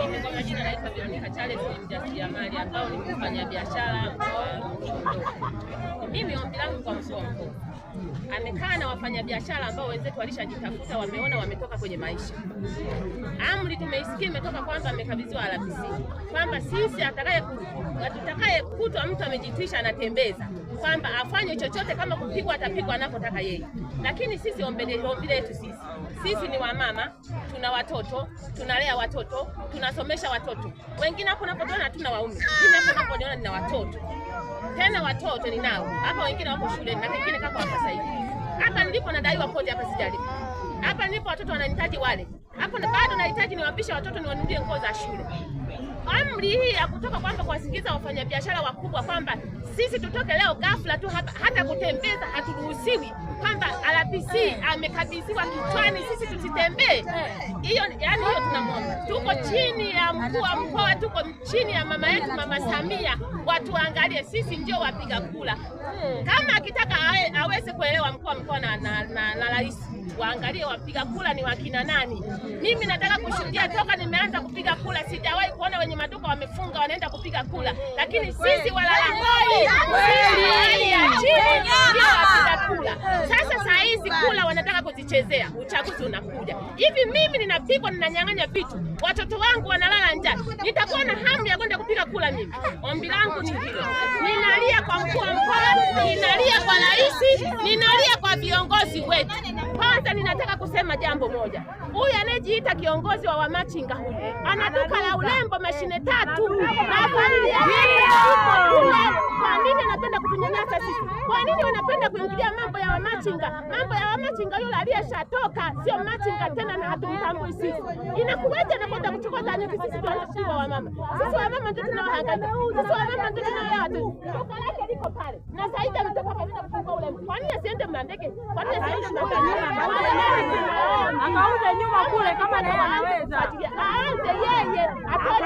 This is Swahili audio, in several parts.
Mimi kwa majina naitwa Veronica Charles, ni mjasiriamali ambao ni mfanyabiashara mkoa wa. Mimi ombi langu kwa mkuu wa mkoa, amekaa na wafanyabiashara ambao wenzetu walishajitafuta, wameona wametoka kwenye maisha. Amri tumeisikia imetoka kwamba amekabidhiwa RPC kwamba sisi atakaye kutwa mtu amejitwisha anatembeza kwamba afanye chochote, kama kupigwa atapigwa anapotaka yeye. Lakini sisi ombi letu sisi ni wamama, tuna watoto, tunalea watoto, tunasomesha watoto. Wengine hapo unapotuona hatuna waume. Mimi hapo naponiona nina watoto. Tena watoto ninao. Hapa wengine wako shuleni na wengine kako hapa sasa hivi. Hapa nilipo nadaiwa kodi hapa sijalipa. Hapa nilipo watoto wananihitaji wale. Hapo bado nahitaji niwapishe watoto niwanunulie nguo za shule. Amri hii ya kutoka kwamba kuwasingiza wafanyabiashara wakubwa kwamba sisi tutoke leo ghafla tu hapa, hata kutembeza haturuhusiwi, kwamba RPC amekabidhiwa kichwani sisi tusitembee, hiyo yani, hiyo tunamwomba. Tuko chini ya mkuu wa mkoa, tuko chini ya mama yetu Mama Samia, watuangalie sisi ndio wapiga kula. Kama akitaka aweze kuelewa mkuu wa mkoa na rais, waangalie wapiga kula ni wakina nani. Mimi nataka kushuhudia, toka nimeanza kupiga kula sijawahi kuona wenye maduka wamefunga wanaenda kupiga kula, lakini sisi walalahoi, sisi ya chini ndio wapiga kula. Sasa saa hizi kula wanataka kuzichezea, uchaguzi unakuja. Hivi mimi ninapigwa, ninanyang'anya vitu, watoto wangu wanalala njaa, nitakuwa na hamu ya kwenda kupiga kula mimi? Ombi langu ni hilo. Ninalia kwa mkuu wa mkoa, ninalia kwa rais, ninalia kwa viongozi wetu. Kwanza ninataka kusema jambo moja. Huyu anayejiita kiongozi wa wamachinga huyu ana duka la urembo mashine 3 na familia yake iko kule. Kwa nini anapenda kutunyanyasa sisi? Kwa nini wanapenda kuingilia mambo ya wamachinga? Mambo ya wamachinga yule aliyeshatoka sio machinga tena na hatumtambui sisi. Inakuwaje anakwenda kuchukua nyuki sisi tuanze kuwa wamama? Sisi wamama ndio tunaohangaika. Sisi wamama ndio tunaolea watoto. Duka lake liko pale. Na zaidi ametoka kabisa kufungua ule. Kwa nini asiende Mlandege? Kwa nini asiende Mlandege? Akauze nyuma kule kama naye anaweza. Aanze yeye atoe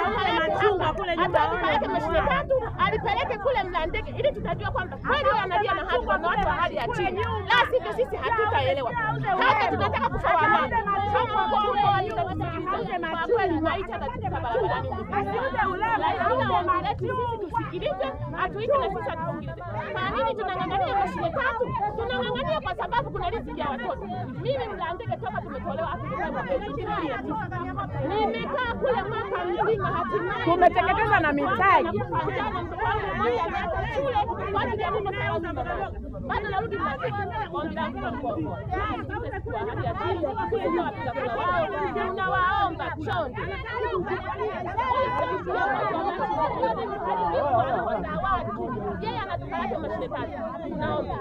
kule nyuma yake mashine 3 alipeleke kule Mlandege ili tutajua kwamba kweli wao analia na haki na watu wa hali ya chini. La sivyo sisi hatutaelewa. Hata tunataka kufa wamama. Kama mkuu wa mkoa kweli maisha katika barabarani. Asiuze ulema, sisi tusikilize, atuite na sisi atusikilize. Kwa nini tunang'ang'ania mashine 3? Tunang'ang'ania kwa sababu kuna riziki ya watoto. Mimi Mlandege toka tumetolewa hapa nimekaa kule mwaka mzima, hatimaye tumeteketeza na mitaji. Bado narudi tunawaomba chonde, yeye anatupeleka mashine 3. Naomba.